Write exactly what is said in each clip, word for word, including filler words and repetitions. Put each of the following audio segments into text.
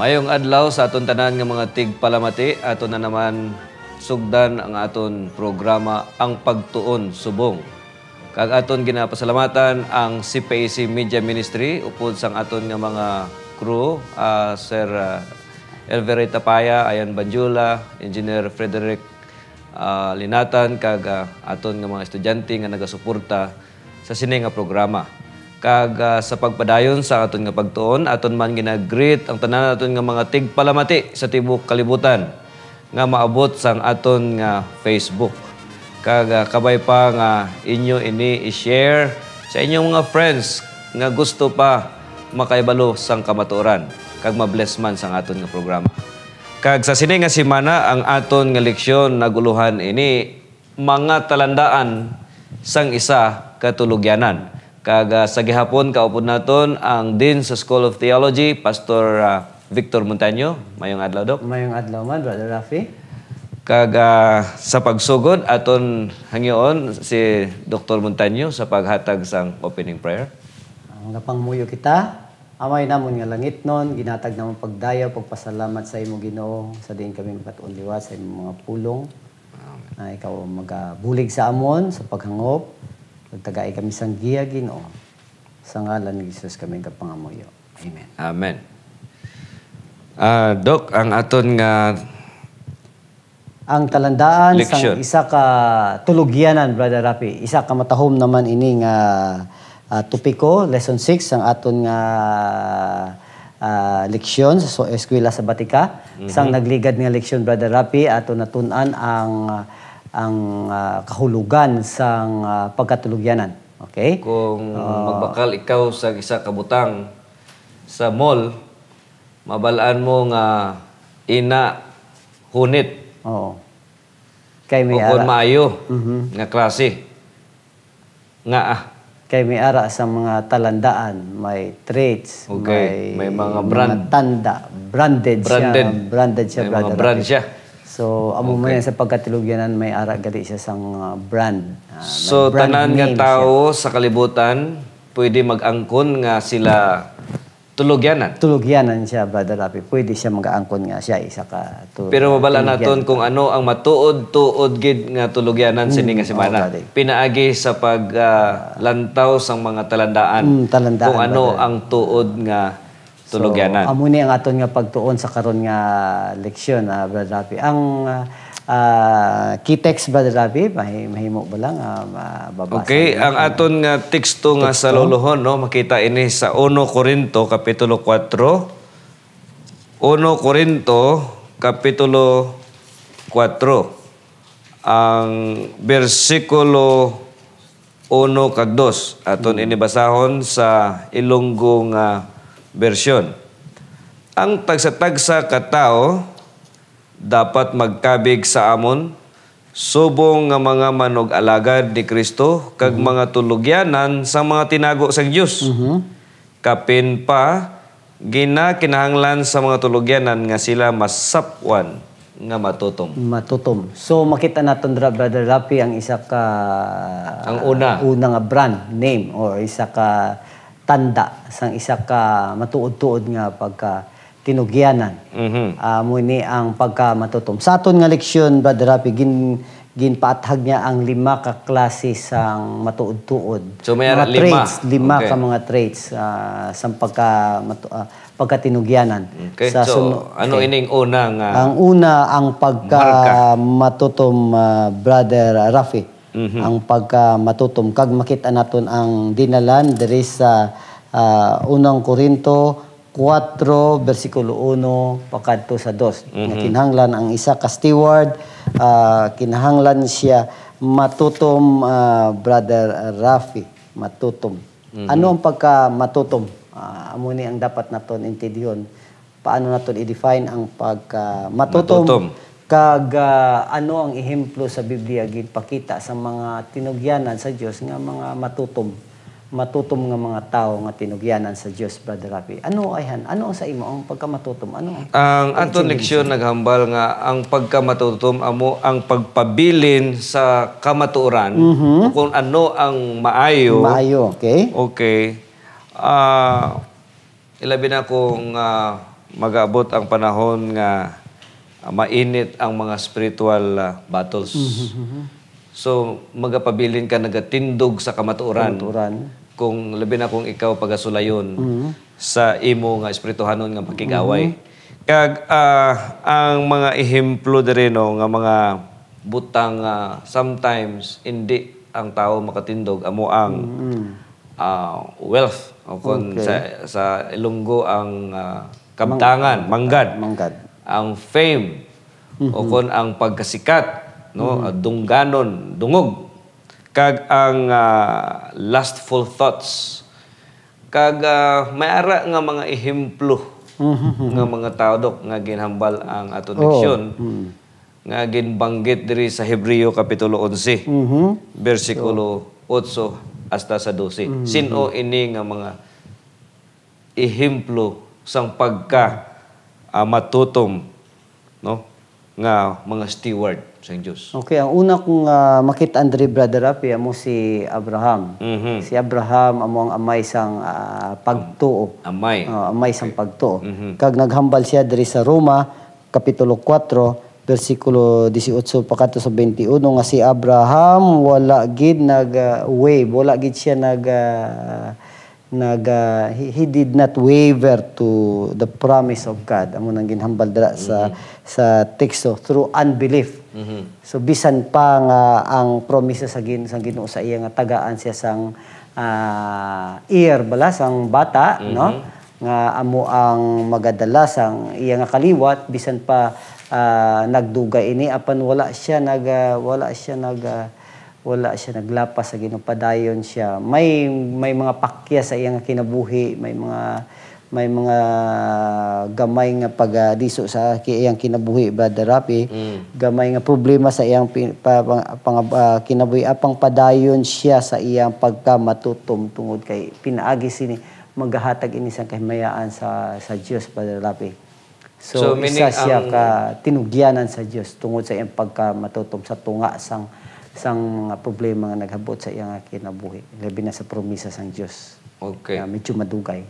Mayong adlaw sa aton tanan nga mga tigpalamati. Aton na naman sugdan ang aton programa, Ang Pagtuon Subong. Kag aton ginapasalamatan ang C P A C Media Ministry upod sang aton nga mga crew, ah, Sir, ah, Elvery Tapaya, Ayan Banjula, Engineer Frederick, ah, Linatan, kag, ah, aton nga mga estudyante nga nagasuporta sa sini nga programa. Kag, ah, sa pagpadayon sa aton nga pagtuon, aton man ginagreet ang tanan naton nga mga tigpalamati sa tibuok kalibutan nga maabot sang aton nga Facebook. Kag, ah, kabay pa nga inyo ini i-share sa inyong mga friends nga gusto pa makahibalo sang kamatuoran kag ma-bless man sang aton nga programa. Kag sa sini nga semana, ang aton nga leksyon nag-ulohan ini, mga talandaan sang isa ka tulugyanan. Kag, ah, sa gihapon, kaupod naton ang Dean sa School of Theology, Pastor, ah, Victor Montaño. Mayong adlaw, Doc. Mayong adlaw man, Brother Rafi. Kag, ah, sa pagsugod, aton hangyoon si Doktor Montaño sa paghatag sang opening prayer. Ang napangamuyo kita, Amay namon nga langitnon, ginatag namon pagdayaw, pagpasalamat sa imo, Ginoo, sa diin kami makatuon liwat sa imong mga pulong. Amen. Na ikaw magabulig sa amon sa paghangop, pagtagai kami sang giya, Ginoo. Sa ngalan ni Jesus kami nagapangamuyo. Amen. Amen. Ah, Doc, ang aton nga Ang talandaan sang leksyon, isa ka tulugyanan, Brother Rafi. Isa ka matahom naman ini nga, ah, topiko, lesson six, sang aton nga, ah, leksyon sa so-, Eskwela Sabatika. Mhm. Sang nagligad nga leksyon, Brother Rafi, ato natun-an ang, ang, ah, kahulogan sang, ah, pagkatulugyanan. Okay? Kung, ah, magbakal ikaw sa isa ka butang sa mall, mabal-an mo nga ina hunit. Oo. Kay may O kon ara. maayo Mhm. nga klase. Nga, ah. Kay may ara sa mga talandaan, may traits, Okay. may May mga mga brand. tanda, branded siya, Branded. branded siya, May mga Brother brand Rafi. siya. So, amo man Okay. yan sa pagkatulugyanan, may ara gali siya sang, ah, brand. Ah, may So, brand tanan nga name siya. tawo sa kalibutan, pwede mag-angkon nga sila tulugyanan. Tulugyanan siya, Brother Rafi. Pwede siya mag-aangkon nga siya isa ka tu-, Pero mabal-an tulugyanan. naton kung ano ang matuod-tuod gid nga tulugyanan sini nga Mm, semana. oo, Brother. Pinaagi sa pag, ah, lantaw sang mga talandaan Mm, talandaan, kung ano brother. ang tuod nga So, tulugyanan. amo ni ang aton nga pagtuon sa karon nga leksyon, ah, Brother Rafi. Ang, ah, Ah, key text, Brother Rafi, mahi-, mahimo ba lang, ah, mababasa Okay, natin ang ang aton nga teksto nga teksto? Sa luluhon, no, makita ini sa uno Corinto, Kapitulo kuwatro. Uno Corinto, Kapitulo kuwatro. Ang bersikulo uno kag dos. Aton Hmm. ini basahon sa Ilonggo nga bersyon. Ang tagsa-tagsa ka tawo dapat magkabig sa amon, subong nga mga manug-alagad ni Cristo kag Mhm. mga tulugyanan sang mga tinago sang Dios. Mhm. Kapin pa, ginakinahanglan sa mga tulugyanan nga sila masapwan nga matutom. Matutom. So, makita naton dira, Brother Rafi, ang isa ka Ang una. una nga brand name or isa ka tanda sang isa ka matuod-tuod nga pagka tinugyanan. Mhm. Ah, amo ni ang pagkamatutom. Sa aton nga leksyon, Brother Rafi, gin-, ginpaathag niya ang lima ka klase sang matuod-tuod. So, may Mga ara lima. traits, lima Okay. ka mga traits, ah, sang pagka-, matu-, ah, pagkatinugyanan. Okay, Sa so, suno-, ano okay. ining una nga Ang una, ang pagka marka? matutom, ah, Brother Rafi. Mhm. Ang pagkamatutom. Kag makita naton ang dinalan diri sa, ah, unang Corinto kuwatro, bersikulo uno, pakadto sa dos. Nga Mhm. kinahanglan ang isa ka steward, ah, kinahanglan siya matutom, ah, Brother Rafi, matutom. Mhm. Ano ang pagkamatutom? Ah, amo ni ang dapat naton intindihon. Paano naton i-define ang pagkamatutom? Matutom. Kag, ah, ano ang ehemplo sa Biblia ginpakita sa mga tinugyanan sa Dios nga mga matutom? Matutom nga mga tawo nga tinugyanan sa Dios, Brother Rafi. Ano ayhan? Ano ang sa imo ang pagkamatutom? Ano ang Ang aton pagintindi leksyon sa naghambal nga ang pagkamatutom amo ang pagpabilin sa kamatuoran Mhm. o kung ano ang maayo. Maayo, okay? Okay. Ah, ilabi na kung, ah, Mag-abot ang panahon nga, ah, mainit ang mga spiritual, ah, battles. Mhm, mhm. So, magapabilin ka nagatindog sa kamatuoran. Kamatuoran. Kung labi na kung ikaw pagasulayon Mhm. sa imo nga espirituhanon nga pakig-away. Mhm. Kag, ah, ang mga ehemplo diri, no, nga mga butang nga sometimes hindi ang tawo makatindog, amo ang, Mhm. ah, wealth, o kon Okay. sa, sa Ilonggo ang, ah, kabtangan, Mang-, manggad, manggad. Ang fame, o Mhm. kon ang pagkasikat, no, Mhm. ah, dungganon, dungog, kag ang, ah, lustful thoughts. Kag, ah, may ara nga mga ehemplo Mhm. nga mga tawo, Dok, nga ginhambal ang aton Oh. leksyon, Mhm. nga ginbanggit diri sa Hebreo Kapitulo onse, Mhm. bersikulo otso hasta sa dose. Mhm. Sin-o ini nga mga ehemplo sang pagka, ah, matutom, no, nga mga steward sang Dios? Okay, ang una kong, ah, makit-an diri, Brother Rafi, amo si Abraham. Mhm. Si Abraham amo ang amay sang, ah, pagtuo. Amay. Ah, amay sang Okay. pagtuo. Mhm. Kag naghambal siya diri sa Roma, Kapitulo kuwatro, bersikulo disiotso pakadto sa bente uno, nga si Abraham wala gid nag, ah, wave, wala gid siya nag, ah, nag, ah, he, he did not waver to the promise of God. Amo nang ginhambal dira sa, Mhm. sa teksto, through unbelief. Mhm. So, bisan pa nga ang promisa sa Gin-, sa Ginoo sa iya nga tagaan siya sang, ah, heir bala, sang bata, Mhm. no? Nga amo ang magadala sang iya nga kaliwat, bisan pa, ah, nagdugay ini, apan wala siya nag, ah, wala siya nag, ah, wala siya naglapas sa Ginoo, padayon siya. May, may mga pakyas sa iya nga kinabuhi, may mga, may mga gamay nga pagadiso sa ki-, iyang kinabuhi, Brother Rafi. Mm. Gamay nga problema sa iyang pi-, pa-, pang-, pang-, ah, kinabuhi, apang padayon siya sa iyang pagkamatutom, tungod kay pinaagi sini, magahatag ini sang kahimayaan sa, sa Dios, Brother Rafi. So, So, meaning isa siya ang ka tinugyanan sa Dios tungod sa iyang pagkamatutom sa tunga sang, sang mga problema nga naghabot sa iya nga kinabuhi, labi na sa promisa sang Dios Okay. nga medyo madugay.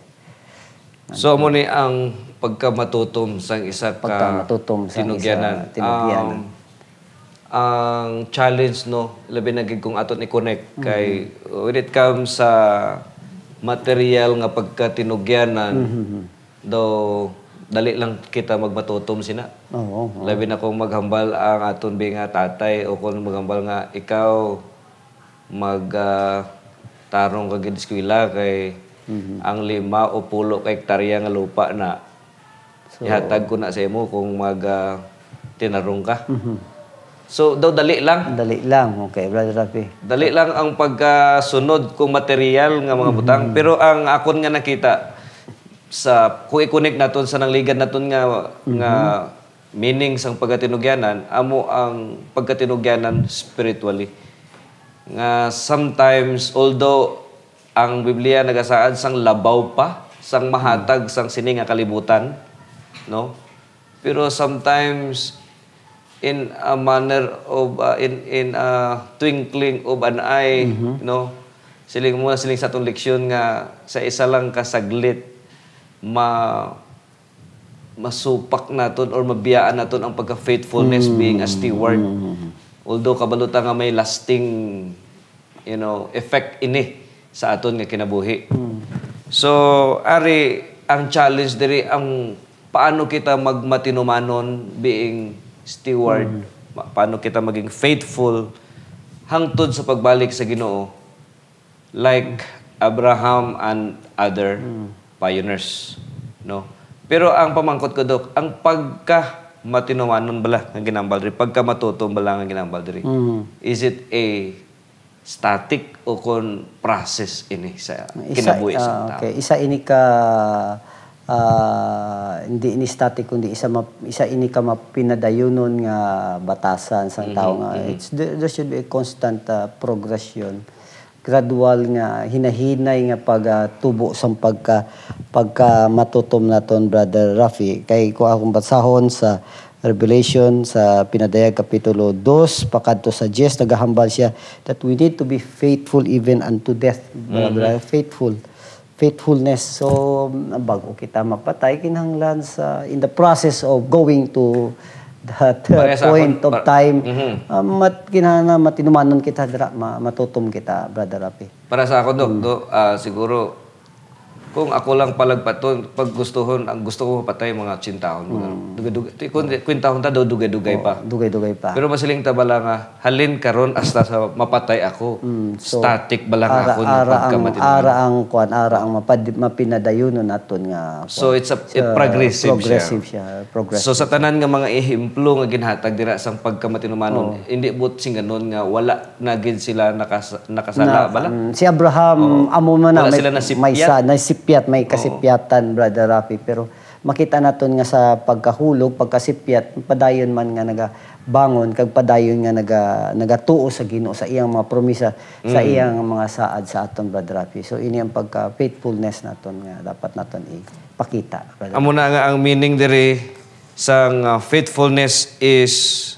So, amo ni ang pagkamatutom sang isa ka Pagkamatutom sang isa tinugyanan. tinugyanan. Um, ang challenge, no, labi na gid kung aton i-connect kay Mhm. when it comes sa material nga pagkatinugyanan, Mhm. daw dali lang kita magmatutom sina. Oo, oo. Labi na kung maghambal ang aton bi nga tatay o kung maghambal nga ikaw mag, ah, tarong ka gid eskwela kay Mhm. ang lima o pulo ka hektarya nga lupa na So, ihatag ko na sa imo kung mag, ah, tinarong ka. Mhm. So, daw dali lang. Dali lang. Okay, Brother Rafi. Dali lang ang pagkasunod kung material nga mga butang. Mhm. Pero ang akon nga nakita sa, kung i-connect naton sa nangligad naton nga, Mhm. nga meaning sang pagkatinugyanan, amo ang pagkatinugyanan spiritually. Nga sometimes, although ang Biblia nagasaad sang labaw pa sang mahatag sang sini nga kalibutan, no? Pero sometimes, in a manner of, uh, in, in a twinkling of an eye, Mhm. no? Siling mo na, siling sa atong leksyon nga sa isa lang ka saglit, ma-, masupak naton or mabiyaan naton ang pagka-faithfulness Mm. being a steward. Mm. Although kabalo ta nga may lasting, you know, effect ini sa aton nga kinabuhi. Mm. So, ari ang challenge diri, ang paano kita magmatinumanon being steward, Mm. ma-, paano kita maging faithful hangtod sa pagbalik sa Ginoo. Like Abraham and other Mm. pioneers, no? Pero ang pamangkot ko, Dok, ang pagka matinumanon bala nga ginambal diri, pagka matutom bala nga ginambal diri, Mm. is it a static o kon process ini sa Isa, kinabuhi sa ah, tao? Okay. Isa ini ka, ah, hindi ini static, kundi isa ma-, isa ini ka mapinadayunon nga batasan sang Mhm, tao nga mhm. it's, there, there should be a constant, ah, progression. Gradual nga hinahinay nga pagtubo sang pagka, pagka matutom naton, Brother Rafi. Kay kung akong basahon sa Revelation, sa Pinadayag Kapitulo dos, pakadto sa diyes, nagahambal siya that we need to be faithful even unto death. Brother, Mhm. faithful. faithfulness. So, bago kita mapatay, kinahanglan sa, in the process of going to that, uh, Pareha sa point akon, of pa-, time, mhm. Ah, mat-, kinahanglan matinumanon kita dira, ma-, matutom kita, Brother Rafi. Para sa ako, Doc, Mm. do, ah, siguro, kung ako lang palagpaton, pag gustuhon, ang gusto ko mapatay, mga otsenta taon, mga Mm. dugay-dugay. Ti-, kung, kwentahon ta daw, dugay-dugay Oo, pa. dugay-dugay pa. Pero masiling ta bala nga, halin karon hasta sa mapatay ako, Mm, so, static bala nga ara, ako nga ara ang, pagkamatinumanon. ara ang kwan, ara ang mapad-, mapinadayunon naton nga So, kwan. it's a, So, a progressive siya. progressive siya, progressive So, sa siya. tanan nga mga ehemplo nga ginhatag dira sang pagkamatinumanon, Oo. hindi buot singganon nga wala na gid sila nakas-, nakasala, Na, bala? mm, si Abraham, Oo. amo man na, Wala may, sila nasipyat. may sa-, nasipyat, may Oo. kasipyatan, Brother Rafi. Pero makita naton nga sa pagkahulog, pagkasipyat, padayon man nga nagabangon, kag padayon nga naga-, nagatuo sa Ginoo, sa iyang mga promisa, sa Mm. iyang mga saad sa aton, Brother Rafi. So, ini ang pagka-faithfulness naton nga dapat naton ipakita, Brother Amo Rafi. na nga ang meaning diri sang, ah, faithfulness is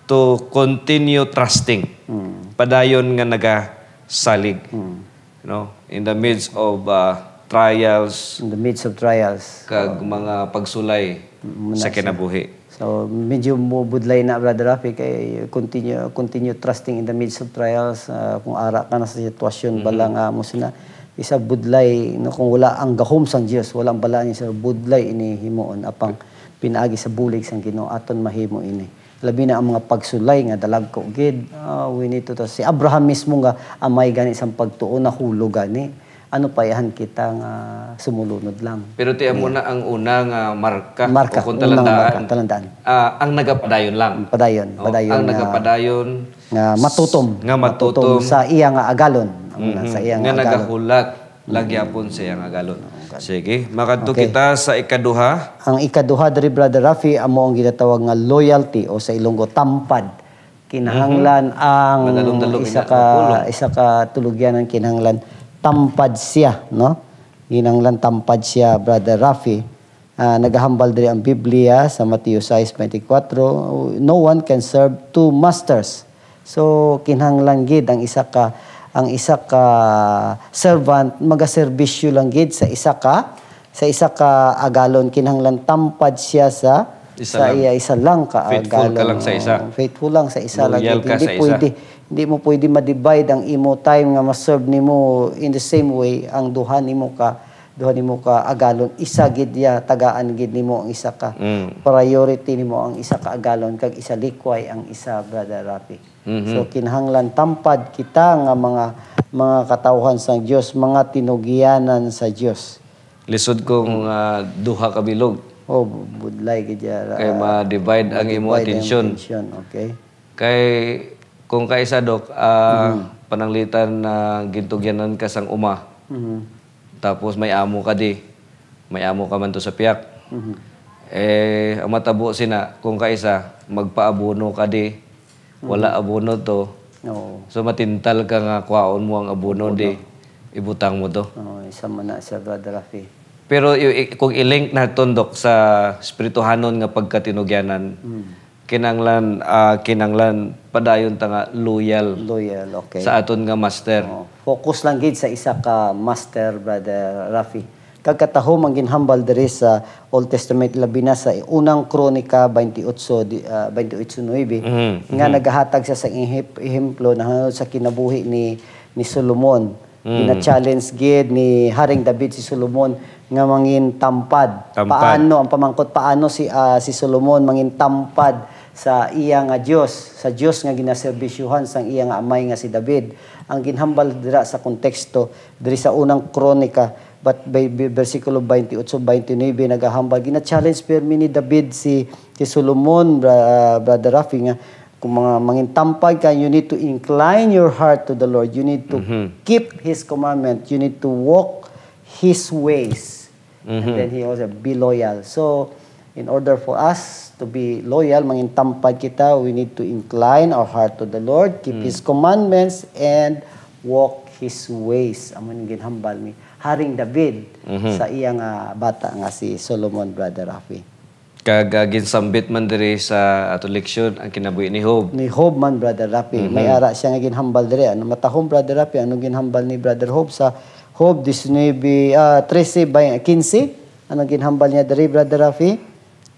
to continue trusting. Mm. Padayon nga nagasalig. Mm. No? In the midst of, uh, trials, In the midst of trials. kag Oh. mga pagsulay Mm, muna sa siya. kinabuhi. So, medyo mo budlay na, Brother Rafi, kay continue, continue trusting in the midst of trials. Ah, kung ara ka na sa sitwasyon, Mhm. bala nga mo sina, isa budlay, no, kung wala ang gahom sang Dios, wala ang balaan niya sa budlay ini himuon, apang pinaagi sa bulig sang Ginoo, aton mahimo ini. Labi na ang mga pagsulay nga dalagko gid, ah, we need to trust. Si Abraham mismo nga amay gani sang pagtuo, nahulog gani. Ano pa yahan kita nga sumulunod lang? Pero ti amo Yeah. na ang una nga marka Marka, o kung unang talandaan, marka, talandaan. ah, ang nagapadayon lang. Padayon, Oh, padayon ang nga, nagapadayon nga matutom. nga Matutom matutom. sa iya nga agalon. Ang una, Mhm. sa iya Nga nga agalon. nagahulat lang Mm. gyapon sa iya nga agalon. Oh, God. Sige, makadto Okay. kita sa ikaduha. Ang ikaduha diri, Brother Rafi, amo ang ginatawag nga loyalty o sa Ilonggo, tampad. Kinahanglan Mhm. ang Madalom-dalom isa ina, ka, mapulong. isa ka tulugyanan, kinahanglan tampad siya, no? Kinahanglan tampad siya, Brother Rafi. Ah, nagahambal diri ang Biblia sa Mateo sais veinticuatro, "No one can serve two masters." So, kinahanglan gid ang isa ka, ang isa ka servant magaserbisyo lang gid sa isa ka, sa isa ka agalon. Kinahanglan tampad siya sa, Isa sa lang. iya isa lang ka Faithful ka agalon. lang sa isa. Oo, faithful lang sa isa lang Loyal gid. ka Hindi sa isa. pwede, hindi mo pwede ma-divide ang imo time nga ma-serve nimo in the same way ang duha nimo ka, duha nimo ka agalon. Isa gid ya, tagaan gid nimo ang isa ka Mm. priority nimo ang isa ka agalon, kag isa likway ang isa, Brother Rafi. Mhm. So, kinahanglan tampad kita nga mga, mga katawhan sang Dios, mga tinugyanan sa Dios. Lisod kung, Mm. ah, duha ka bilog. Oh, bu-, budlay gid ya, Kay ah, ma-divide ang imo ma-divide ang atensyon. atensyon, okay. Kay kung kaisa, Dok, ah, Mhm. pananglitan na gintugyanan ka sang uma, Mhm. tapos may amo ka di, may amo ka man to sa piyak. Mhm. Eh, ang matabo sina, kung kaisa, magpaabono ka di, wala Mhm. abono to. Oo. So, matintal ka nga kwaon mo ang abono Abono. di, ibutang mo to. Oo, isa man na siya, Brother Rafi. Pero i-, i-, kung i-link naton, Dok, sa espirituhanon nga pagkatinugyanan, Mm. kinanglan, ah, kinanglan padayon ta nga loyal Loyal, okay. sa aton nga master. Oo. Focus lang gid sa isa ka master, Brother Rafi. Kag katahom ang ginhambal diri sa Old Testament, labi na sa Unang Kronika twenty-eight, di, ah, twenty-eight nuebe, Mhm, nga mhm. nagahatag siya sa ihip-, ehemplo nahanungod sa kinabuhi ni, ni Solomon. Mm. Gina-challenge gid ni Haring David si Solomon nga mangin tampad. Tampad. Paano, ang pamangkot, paano si, ah, si Solomon mangin tampad sa iya nga Dios, sa Dios nga ginaserbisyuhan sang iya nga amay nga si David? Ang ginhambal dira sa konteksto, diri sa Unang Kronika, but by, by, bersikulo twenty-eight, twenty-nine, nagahambal, gina-challenge pirmi ni David si, si Solomon, bra-, Brother Rafi, nga kung mga mangintampad ka, you need to incline your heart to the Lord. You need to Mhm. keep His commandment. You need to walk His ways. And Mhm. then he also, "Be loyal." So, in order for us to be loyal, mangintampad kita, we need to incline our heart to the Lord, keep Mm. His commandments, and walk His ways. Amo ni ginhambal ni Haring David Mhm. sa iya nga bata nga si Solomon, Brother Rafi. Kag, ah, ginsambit man diri sa ato leksyon ang kinabuhi ni Job. Ni Job man, Brother Rafi. Mhm. May ara siya nga ginhambal diri. Ano, matahom, Brother Rafi, ano ginhambal ni Brother Job sa Job nineteen, ah, trese by quince. Ano ginhambal niya diri, Brother Rafi?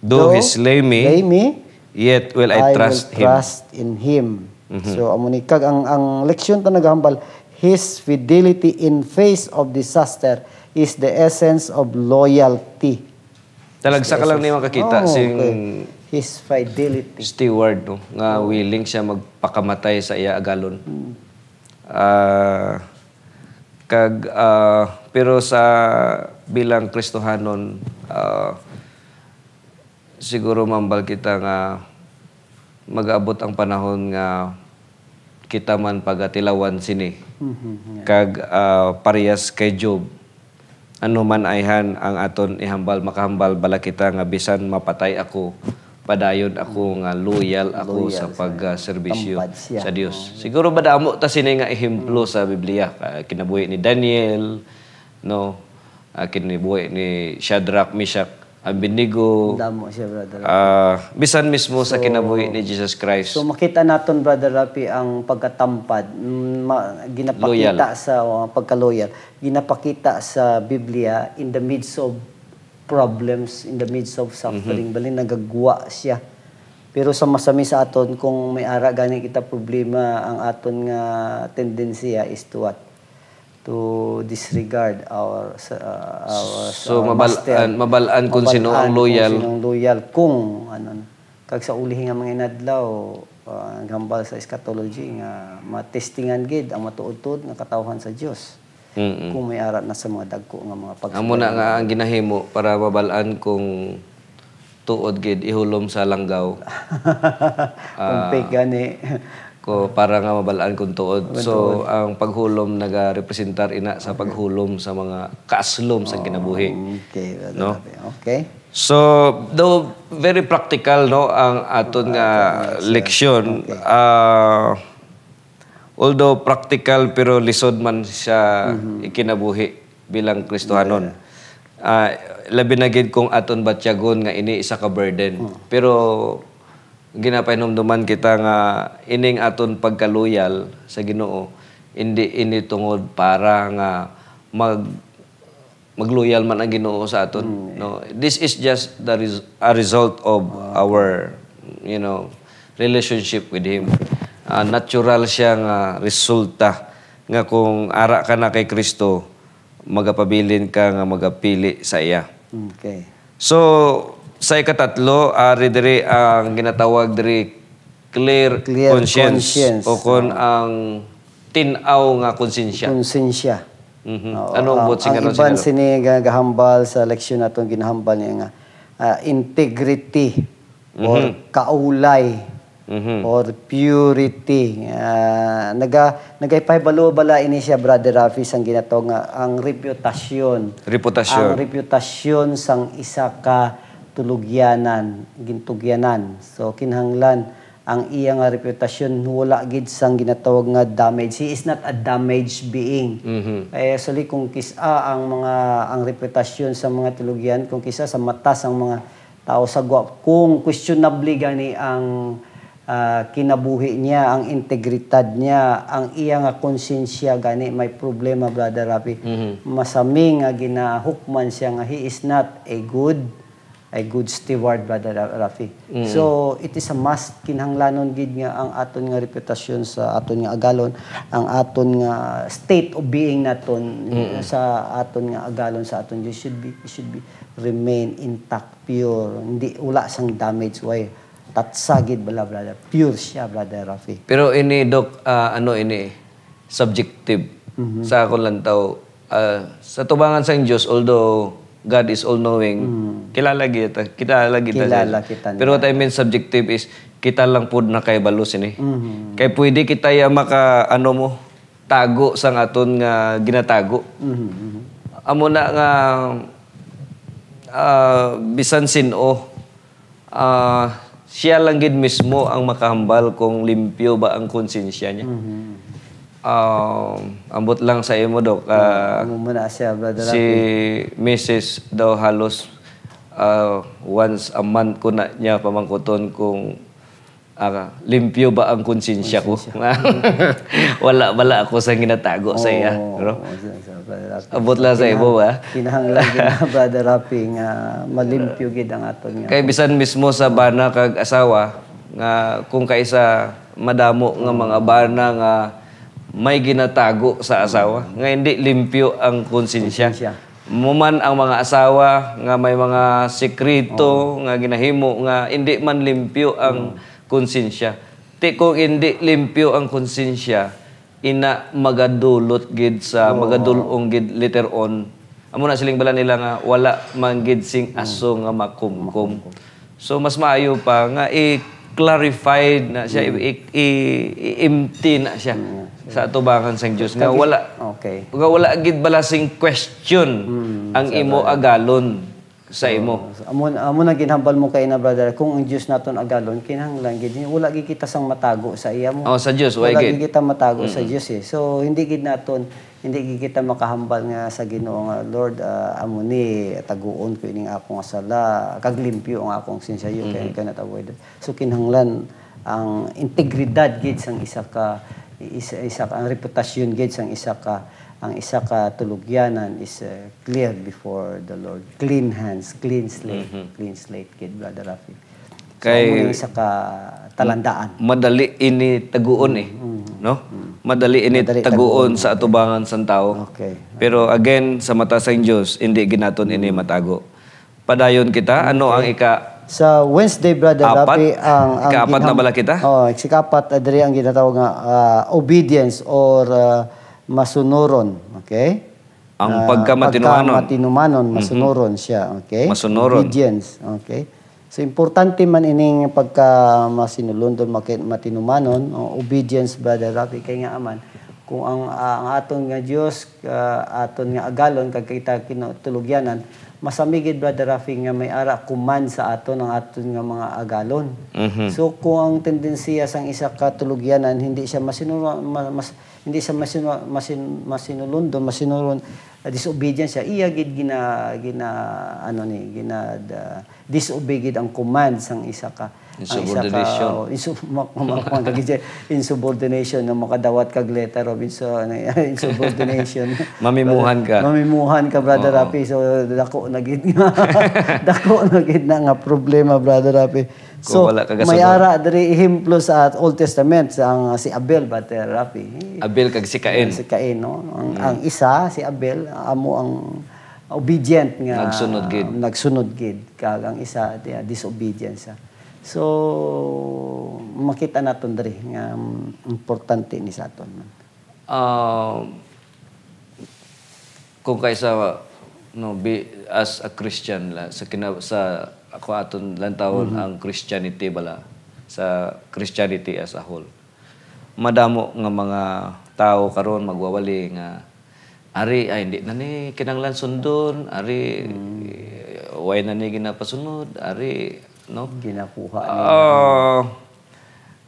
"Though he slay me, yet will I trust him." Trust in him. Mhm. So, amo ni, kag ang, ang leksyon ta nagahambal, "His fidelity in face of disaster is the essence of loyalty." Talagsa ka lang ni makakita sing steward, no, nga willing siya magpakamatay sa iya agalon. Mm. Ah, kag, ah, pero sa bilang Kristohanon, ah, siguro mambal kita nga mag-abot ang panahon nga kita man pagatilawan sini. Mhm, yeah. Kag, ah, parehas kay Job, ano man ayhan ang aton ihambal, makahambal bala kita nga bisan mapatay ako, padayon ako nga loyal ako sa pagserbisyo sa Dios. Tampad siya. Oo. Siguro madamo ta sini nga ehemplo sa Biblia. Ah, kinabuhi ni Daniel, no? Ah, kinabuhi ni Shadrach, Meshach, Abednego. Damo siya, brother. Ah, bisan mismo sa kinabuhi ni Jesus Christ. So, makita naton, Brother Rafi, ang pagkatampad, mm, ma-, ginapakita sa, oh, pagka-loyal, ginapakita sa Biblia in the midst of problems, in the midst of suffering. Mhm. Bali, nagagwa siya. Pero sa masami sa aton, kung may ara gani kita problema, ang aton nga tendency is to what? To disregard our, sa, uh, our, so, our mabal-an, master. Mabal-an kung sino ang loyal. Mabal-an kung sino ang loyal, kung ano na. Kag sa ulihi nga mga inadlaw, uh, naghambal sa eschatology nga matestingan gid ang matuod-tuod nga katawhan sa Dios. Mm-mm. Kung may ara na sa mga dagko nga mga pagsubaybay. Amo na nga ang ginahimo para mabal-an kung tuod gid, ihulom sa langgaw. Kung, ah, fake gani. Ko, para nga mabal-an kung tuod. Kung tuod. So, ang paghulom nagarepresentar ina sa paghulom sa mga kaaslom sa kinabuhi. Oh, okay, Brother Rafi. No? Okay. So, though very practical, no, ang aton nga leksyon, ah, although practical, pero lisod man siya ikinabuhi bilang Kristohanon. Yeah. Ah, labi na gid kung aton batyagon nga ini isa ka burden. Hmm. Pero ginapahinumduman kita nga ining aton pagkaloyal sa Ginoo, indi ini tungod para nga mag-, magloyal man ang Ginoo sa aton, no? This is just the res-, a result of our, you know, relationship with Him. Ah, natural siya nga resulta nga kung ara ka na kay Kristo, magapabilin ka nga magapili sa iya. Okay. So, sa ikatatlo, ari diri ang ginatawag diri clear conscience, o kon ang tin-aw nga konsensya. Konsensya. Mhm. Oo, ano ang buot sing kanon, Senador? Ang iban sini nga gahambal sa leksyon naton, ginahambal niya nga, ah, integrity or kaulay. Mhm. Or purity. Ah, naga-, nagahibalo bala ini siya, Brother Rafi, sang ginatawag nga ang reputasyon. Reputasyon. Ang reputasyon sang isa ka tulugyanan, gintugyanan. So, kinahanglan ang iya nga reputasyon wala gid sang ginatawag nga damage. He is not a damaged being. Mhm. Kaya actually, kung kis-a ang mga, ang reputasyon sa mga tulugyan, kung kis-a sa mata sang mga tao sa gwa-, kung questionable gani ang, ah, kinabuhi niya, ang integridad niya, ang iya nga konsensya gani may problema, Brother Rafi. Mhm. Masami nga ginahukman siya nga he is not a good, a good steward, Brother Ra-, Rafi. Mm. So, it is a must, kinahanglanon gid nga ang aton nga reputasyon sa aton nga agalon, ang aton nga state of being naton, mm, sa aton nga agalon, sa aton Diyos should be, should be remain intact. Pure, hindi, wala sang damage, way tatsa gid bala, brother. Pure siya, Brother Rafi. Pero ini, Doc, ah, ano ini, subjective. Mhm. Sa akon lantaw, ah, sa tubangan sang Dios, although God is all-knowing, mm, kilala gid ta, kilala gid ta siya. Kilala kita niya. Pero what I mean subjective is, kita lang pud nakahibalo sini. Mhm. Kay pwede kita ya maka, ano mo, tago sang aton nga ginatago. Mhm, mhm. Amo na nga, ah, bisan sin-o, ah, siya lang gid mismo ang makahambal kung limpyo ba ang konsensya niya. Mhm. Ah, ambot lang sa imo, Doc, ah, amo man na siya, Brother Rafi. Si Missus daw halos, ah, once a month ko na niya pamangkuton kung ah, limpyo ba ang konsensya ko? Konsensya. Wala, wala ako sa ginatago sa iya, Oo, no? Oo, sa, sa, Brother Rafi. Abot lang sa imo, Kinahang-, ah. Kinahanglan gid na, Brother Rafi, nga malimpyo gid ang aton nga Kay bisan mismo sa bana kag asawa, nga kung kaisa madamo nga mga bana nga may ginatago sa asawa, nga hindi limpyo ang konsensya. Konsensya. Mo man ang mga asawa nga may mga sikreto Oo. nga ginahimo nga hindi man limpyo ang Oo. konsensya. Ti kung hindi limpyo ang konsensya, ina magadulot gid sa, Oo. magadulong gid later on. Amo na siling bala nila nga wala man gid sing Mm. aso nga makumkom. Makumkom. So, mas maayo pa nga i-clarified na siya, Mm. i-, i-, i-empty na siya Mm. sa atubangan sang Diyos. Nga Kag-, wala, okay. nga wala gid bala sing question Mm, ang sa imo bala. agalon sa imo. Oo. So, amo, amo na ginhambal mo kay na, brother, kung ang Diyos naton agalon, kinahanglan gid, wala gid kita sang matago sa iya mo. Oh, sa Diyos, wala Wala gid. gid kita matago sa Mm-mm. Diyos, eh. So, hindi gid naton, hindi gid kita makahambal nga sa Ginoo nga, "Lord, ah, amo ni, taguon ko ining akong sala, kag limpyo ang akong konsensya, you can, Mhm. cannot avoid it." So, kinahanglan ang integridad gid sang isa ka, isa, isa ka, ang reputasyon gid sang isa ka, ang isa ka tulugyanan is, uh, clear before the Lord. Clean hands, clean slate, Mhm. clean slate gid, Brother Rafi. So, Kay amo na isa ka talandaan. madali ini taguon eh, Mm, mm, no? mm. Madali ini Madali taguon taguon. sa atubangan sang tawo. Okay. Pero again, sa mata sang Diyos, hindi gid naton ini Mm. matago. Padayon kita, ano Okay. ang ika- Sa Wednesday, Brother Apat? Rafi, ang, ang Ikaapat na ginham-, bala kita? Oh, ikaapat, ah, diri ang ginatawag nga, ah, obedience or, ah, masunuron. Okay? Ang Ah, pagkamatinumanon. pagkamatinumanon, Mhm. masunuron siya. Okay? Masunuron. Obedience. Okay? So, importante man ining pagkamasinulundon, maki-, matinumanon, o obedience, Brother Rafi, kay nga aman, kung ang, ah, ang aton nga Dios, ah, aton nga agalon, kag kita kinatulugyanan, masami gid, Brother Rafi, nga may ara command sa aton ang aton nga mga agalon. Mhm. So, kung ang tendensiya sang isa ka tulugyanan, hindi siya masinu-, ma-, mas-, hindi siya masinu-, masin-, masinulundon, masinuron, ah, disobedient siya, iya gid gina-, gina-, ano ni, gina-, da-, disobey gid ang command sang isa ka, ang isa ka, Insubordination. oh, insu-, ma-, ma-, ma-, ma-, insubordination na makadawat kag letter of insu-, ano, insubordination. Mamimuhan ka. Mamimuhan ka, Brother Oo. Rafi. So, dako na gid nga, dako na gid na nga problema, Brother Rafi. Kung So, wala ka may gasunod. ara diri ehemplo sa Old Testament, sa ang, si Abel, Brother Rafi. Abel kag si Cain. Si Cain, no? Ang, Mm. ang isa, si Abel, amo ang obedient nga Nagsunod gid. nagsunod gid. Kag ang isa, di-, disobedient siya. So, makita naton diri nga, um, importante ni sa aton. Ah, kung kaisa, no, be, as a Christian la, sa kina-, sa ako aton lantawon Mhm. ang Christianity bala, sa Christianity as a whole. Madamo nga mga tawo karon magwawali nga, "Ari, ay, hindi na ni kinahanglan sundon, ari, Mm. way na ni ginapasunod, ari," no? Ginakuha ni Ah,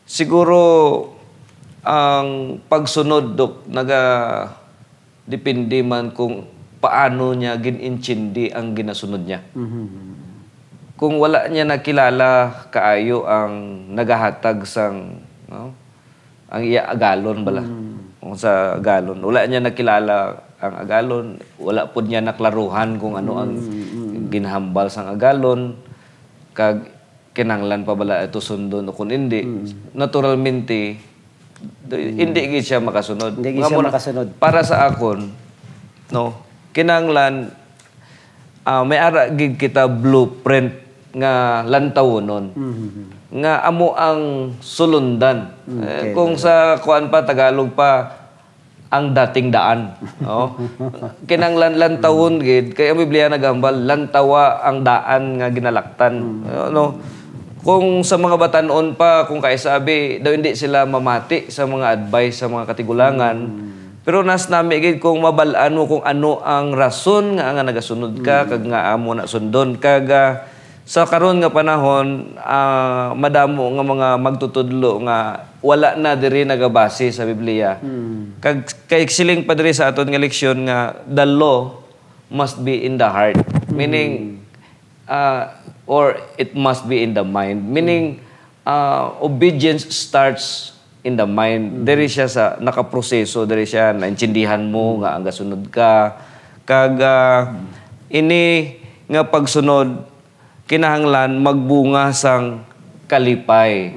siguro ang pagsunod, Dok, naga-, depende man kung paano niya gin-intindi ang ginasunod niya. Mhm. Kung wala niya nakilala kaayo ang nagahatag sang, no, ang iya agalon bala. Mm. Kung sa agalon, wala niya nakilala ang agalon, wala pud niya naklaruhan kung ano ang Mm, mm. ginhambal sang agalon, kag kinahanglan pa bala ito sundon o kung hindi, Mm. naturalmente, do-, Mm. hindi gid siya makasunod. Hindi gid Nga siya mo na, makasunod. para sa akon, no, kinahanglan, ah, may ara gid kita blueprint nga lantawonon. Mm. Nga amo ang sulundan. Mm, Eh, okay. kung sa kuan pa, Tagalog pa, ang dating daan. Oh. Kinahanglan lantawon gid, kay ang Biblia nagahambal, "Lantawa ang daan nga ginalaktan." Mm. Ano? Kung sa mga batan-on pa, kung kaisabi, daw hindi sila mamati sa mga advice sa mga katigulangan. Mm. Pero nas nami gid kung mabal-an mo kung ano ang rason nga, nga nagasunod ka, Mm. kag nga amo na sundon, kag, ah, Sa karon nga panahon, ah, madamo nga mga magtutudlo nga wala na diri nagabase sa Biblia. Hmm. Kag, kay siling pa diri sa aton nga leksyon nga, "The law must be in the heart." Hmm. Meaning, ah, or it must be in the mind. Meaning, Hmm. Ah, obedience starts in the mind. Diri siya sa nakaproseso, diri siya naintindihan mo nga ang gasunod ka. Kag, ah, ini nga pagsunod kinahanglan magbunga sang kalipay.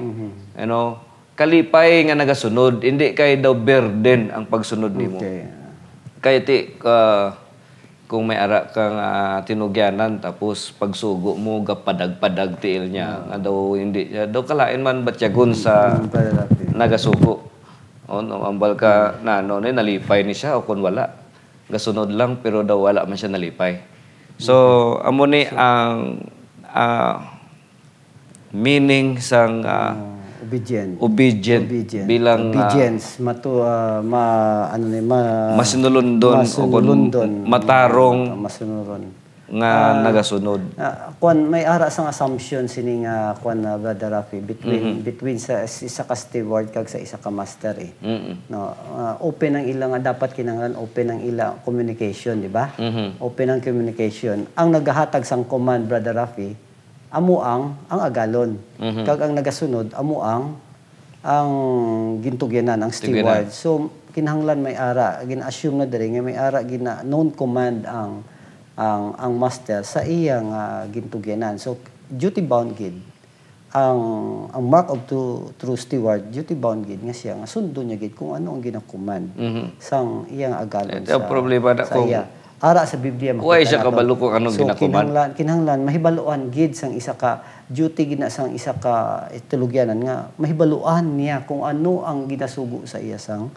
Ano? Kalipay nga nagasunod, hindi kay daw burden ang pagsunod nimo. Okay. Kay ti, ah, kung may ara ka nga tinugyanan, tapos pagsugo mo, gapadag-padag tiil niya, nga daw hindi siya, daw kalain man batyagon sa Mm, para natin. nagasugo. O, no, ambal ka na, ano, ni, nalipay ni siya o kung wala. Gasunod lang, pero daw wala man siya nalipay. So, amo ni ang, ah, meaning sang, ah, Ah, obedient. obedient Obedient. bilang, ah, Obedience. Matu-, ah, ma-, ano ni, ma-, masinulundon o kung masinulundon. matarong Masinulon. nga Ah, nagasunod. Ah, kwan, may ara sang assumption sini nga, kwan, na, Brother Rafi, between, Mhm. between sa, sa isa ka steward kag sa isa ka master, eh. Mm-mm. No, ah, open ang ila nga, dapat kinahanglan open ang ila communication, di ba? Mhm. Open ang communication. Ang nagahatag sang command, Brother Rafi, amo ang, ang agalon. Mhm. Kag ang nagasunod, amo ang, ang gintugyanan, ang Tugyanan. steward. So, kinahanglan may ara, gina-assume na diri nga may ara, gina, known command ang, ang, ang master sa iya nga gintugyanan. So, duty bound gid. Ang, ang mark of true, true steward, duty bound gid nga siya, nga sundon niya gid kung ano ang gina-command Mhm. sang iya nga agalon Ito ang sa, problema na sa kung iya. Ara sa Biblia, why makita siya naton. kabalo kung anong So, ginakuman? kinahanglan, kinahanglan, mahibaluan gid sang isa ka duty gid na sang isa ka teologyanan nga mahibaluan niya kung ano ang ginasugo sa iya sang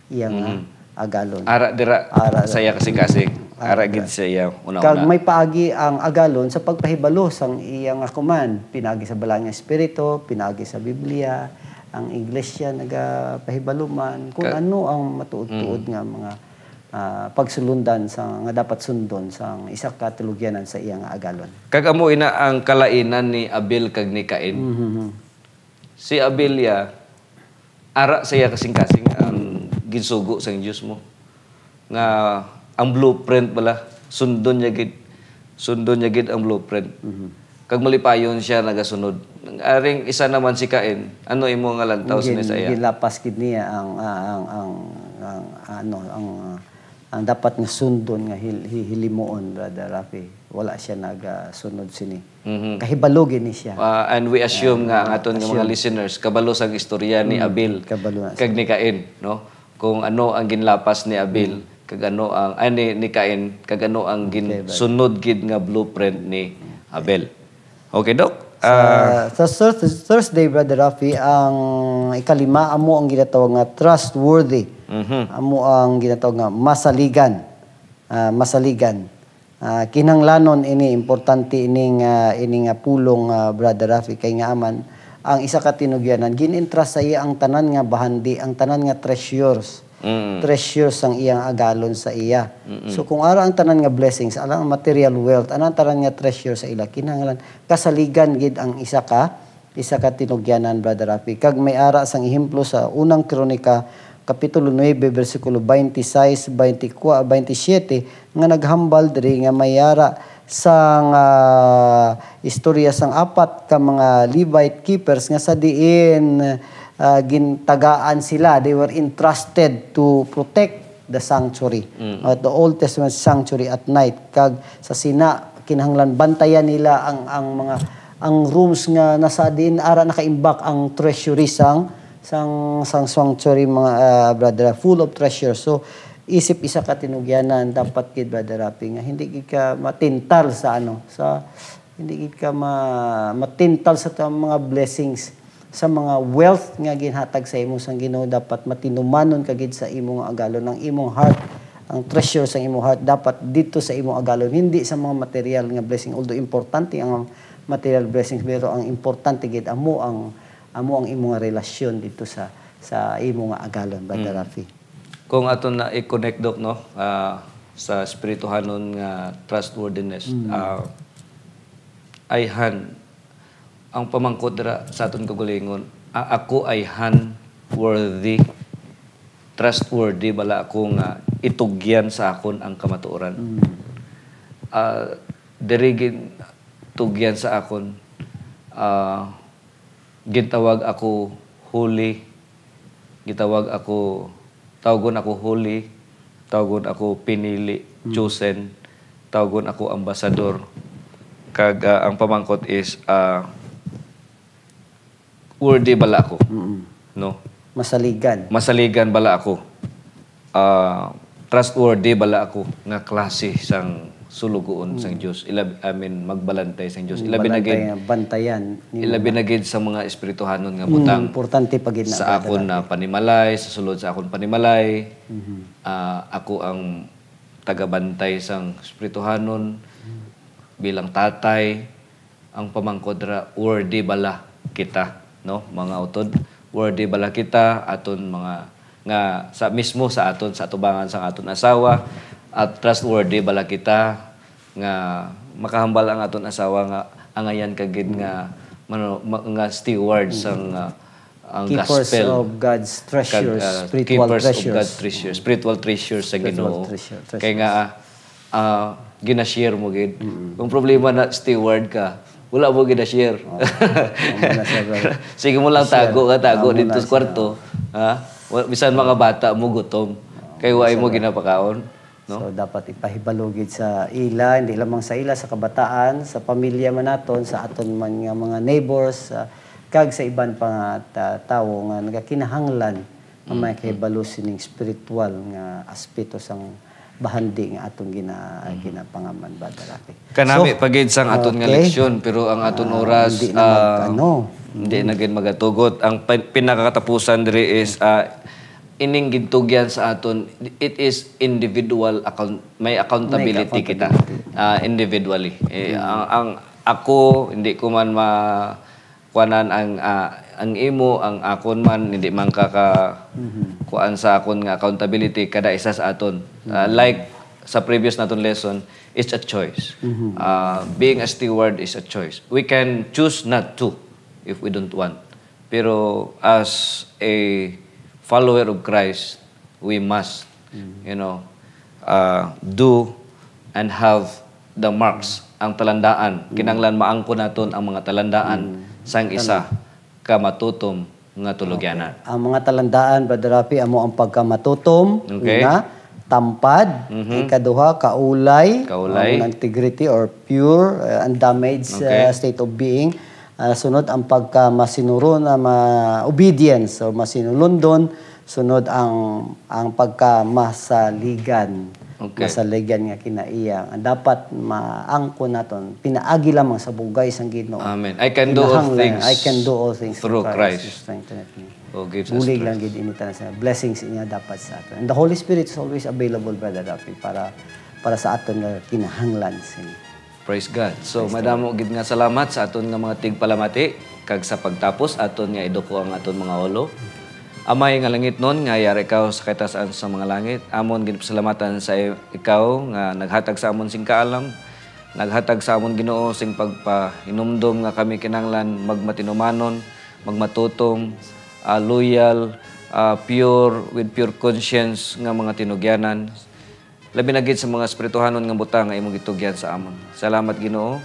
iya nga Mhm. agalon. Ara dira Ara sa iya kasing-kasing. Ara Ara gid dira. sa iya una-una. Kag may paagi ang agalon sa pagpahibalo sang iya nga command, pinaagi sa Balaang Espiritu, pinaagi sa Biblia, ang iglesia nagapahibalo man kung Ka- ano ang matuod-tuod Mhm. nga mga ah, pagsulundan sa, nga dapat sundon sang isa ka teologyanan sa iya nga agalon. Kag amo ina ang kalainan ni Abel kag ni Cain. Mhm. Si Abel ya, ara sa iya kasing-kasing ang ginsugo sang Dios mo. Nga ang blueprint bala, sundon niya gid, sundon niya gid ang blueprint. Mhm. Kag malipayon siya nagasunod. Aring isa naman si Cain, ano imo nga lantaw sa Gin-, sa iya? Gilapas gid niya ang, ah, ang, ang, ang, ano, ang, ah, ang dapat nga sundon nga hil-, hi-, hilimuon, Brother Rafi. Wala siya nagasunod sini. Mhm. Kahibalo gid ni siya. Ah, and we assume Ah, nga ang aton nga mga assume. listeners, kabalo sang istorya ni Mm, Abel kabalo na kag siya. ni Cain, no? Kung ano ang ginlapas ni Abel, Mm. kag ano ang, ay, ni, ni Cain, kag ano ang Okay, brother. ginsunod gid nga blueprint ni Abel. Okay, Doc? Sa, Ah, sa Thurs-, Thursday, Brother Rafi, ang ikalima, amo ang ginatawag nga trustworthy. Mhm. Amo ang ginatawag nga masaligan. Ah, masaligan. Ah, kinahanglanon ini, importante ini nga, ini nga pulong, ah, Brother Rafi, kay nga aman, ang isa ka tinugyanan, gin-entrust sa iya ang tanan nga bahandi, ang tanan nga treasures. Mm. Treasures ang iyang agalon sa iya. Mm-mm. So, kung ara ang tanan nga blessings, ara ang material wealth, ara ang tanan nga treasure sa ila, kinahanglan kasaligan gid ang isa ka, isa ka tinugyanan, Brother Rafi. Kag may ara sang ehemplo sa Unang Kronika, Kapitulo nuebe, bersikulo twenty-six, twenty-four, twenty-seven, nga naghambal diri nga may ara sang, ah, istorya sang apat ka mga Levite keepers nga sa diin, ah, gintagaan sila, they were entrusted to protect the sanctuary, Mm. at the Old Testament sanctuary at night. Kag sa sina, kinahanglan bantayan nila ang, ang mga, ang rooms nga nasa diin ara nakaimbak ang treasury sang, sang, sang sanctuary, mga, ah, brother, full of treasure. So, isip isa ka tinugyanan, dapat gid, Brother Rafi, nga hindi gid ka matintal sa, ano, sa, hindi gid ka ma-, matintal sa ta-, mga blessings, sa mga wealth nga ginhatag sa imo sang Ginoo. Dapat matinumanon ka gid sa imo nga agalon, ang imong heart, ang treasure sa imong heart dapat dito sa imong agalon, hindi sa mga material nga blessing. Although importante ang material blessings, pero ang importante gid amo ang, amo ang imong relasyon dito sa, sa imo nga agalon, Brother Mm. Rafi. Kung ato na i-connect, Doc, no, ah, sa espirituhanon nga trustworthiness, Mm. ah, ayhan, ang pamangkot dira sa aton kaugalingon, a-, ako ayhan worthy, trustworthy bala ako nga itugyan sa akon ang kamatuoran? Mm. Ah, diri gin-, tugyan sa akon, ah, gintawag ako holy, gitawag ako, tawgon ako holy, tawgon ako pinili, Mm. chosen, tawgon ako ambassador. Kag, ah, ang pamangkot is, ah, worthy bala ako, Mm. no? Masaligan. Masaligan bala ako? Ah, trustworthy bala ako nga klase sang sulugoon sang Mm. Dios? Ilab-, I mean, magbalantay sang Dios. Mm, Ilabi na gid, balantay, bantayan nimo ilabi na. na gid sa mga espirituhanon nga Mm, butang. importante pa gid na, Sa Brother akon na Rafi. panimalay, sa sulod sa akon panimalay, Mhm. ah, ako ang tagabantay sang espirituhanon Mm. bilang tatay. Ang pamangkot ra, worthy bala kita, no? Mga utod, worthy bala kita aton mga, nga sa mismo sa aton, sa atubangan sang aton asawa, at trustworthy bala kita nga makahambal ang aton asawa nga angayan ka gid nga, Mm. mano-, ma-, nga steward Mm. sang, ah, ang Keepers gospel. of God's treasures, Kag, ah, spiritual keepers of treasures. God's treasures, Mm. spiritual treasures sa Spiritual Ginoo. treasure, Kay treasures. nga, ah, ginashare mo gid. Mm. Kung problema na steward ka, wala mo ginashare. Oo. Amo na siya, brother. Sige mo lang Share. tago ka, tago Amo dito na sa siya. kwarto, ha? Wa-, bisan mga bata mo gutom. Oo, Kay wa amo siya, brother. ginapakaon, no? So, dapat ipahibalo gid sa ila, hindi lamang sa ila, sa kabataan, sa pamilya man naton, sa aton man nga mga neighbors, ah, kag sa iban pa nga ta-, tawo nga nagakinahanglan nga may Mm, mm. kahibalo sining spiritual nga aspeto sang bahandi nga atong gina-, Mm. ginapangaman, Brother Rafi. Kanami So, pa gid sang aton nga okay. leksyon, pero ang aton Ah, oras, hindi na mag-, ah, ano. hindi Mm. na gid magatugot. Ang pin-, pinakakatapusan diri is, ah, ining gintugyan sa aton, it is individual account-, may accountability May kita, accountability. ah, individually. Eh, Mm. ang, ang ako, hindi ko man ma-, kuanan ang, ah, ang imo, ang akon man, hindi man ka, ka Mhm. kuan sa akon nga accountability, kada isa sa aton. Ah, Mhm. like sa previous naton lesson, it's a choice. Mhm. Ah, being a steward is a choice. We can choose not to if we don't want. Pero as a follower of Christ, we must, Mm. you know, uh, do and have the marks, ang talandaan. Mm. Kinahanglan maangkon naton ang mga talandaan Mm. sang isa Tama. ka matutom nga tulugyanan. Okay. Ang mga talandaan, Brother Rafi, amo ang pagkamatutom, Okay. una, tampad, Mhm. ikaduha, kaulay, Kaulay. ang integrity or pure, uh, undammaged, Okay. uh, state of being. Ah, sunod ang pagkamasinuron, ah, ma-, obedience or masinulundon. Sunod ang, ang pagkamasaligan. Okay. Masaligan nga kinaiya. Dapat maangkon naton, pinaagi lamang sa bugay sang Ginoo. Amen. I can do all Kinahanglan, things I can do all things through through Christ Christ who strengtheneth me. who gives us Bulig lang strength. gid ini tanan sa blessings niya dapat sa aton. And the Holy Spirit is always available, Brother Rafi, para, para sa aton nga kinahanglan sini. Praise God. So, Praise the madamo Lord. gid nga salamat sa aton nga mga tigpalamati, kag sa pagtapos, aton nga iduko ang aton mga ulo. Amay nga langitnon, nga yari ikaw sa kataas-an sa mga langit, amon ginapasalamatan sa i-, ikaw nga naghatag sa amon sing kaalam, naghatag sa amon, Ginoo, sing pagpahinumdom nga kami kinahanglan magmatinumanon, magmatutom, ah, loyal, ah, pure, with pure conscience nga mga tinugyanan. Labi na gid sa mga espirituhanon nga butang nga imong gitugyan sa amon. Salamat, Ginoo,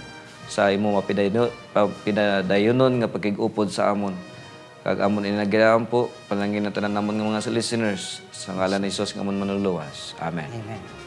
sa imo mapidayno-, pa-, pinadayunon nga pakig-upod sa amon. Kag amon ini ginaampo, panalangin ang tanan namon nga mga listeners. Sa ngalan ni Jesus nga amon Manluluwas. Amen. Amen.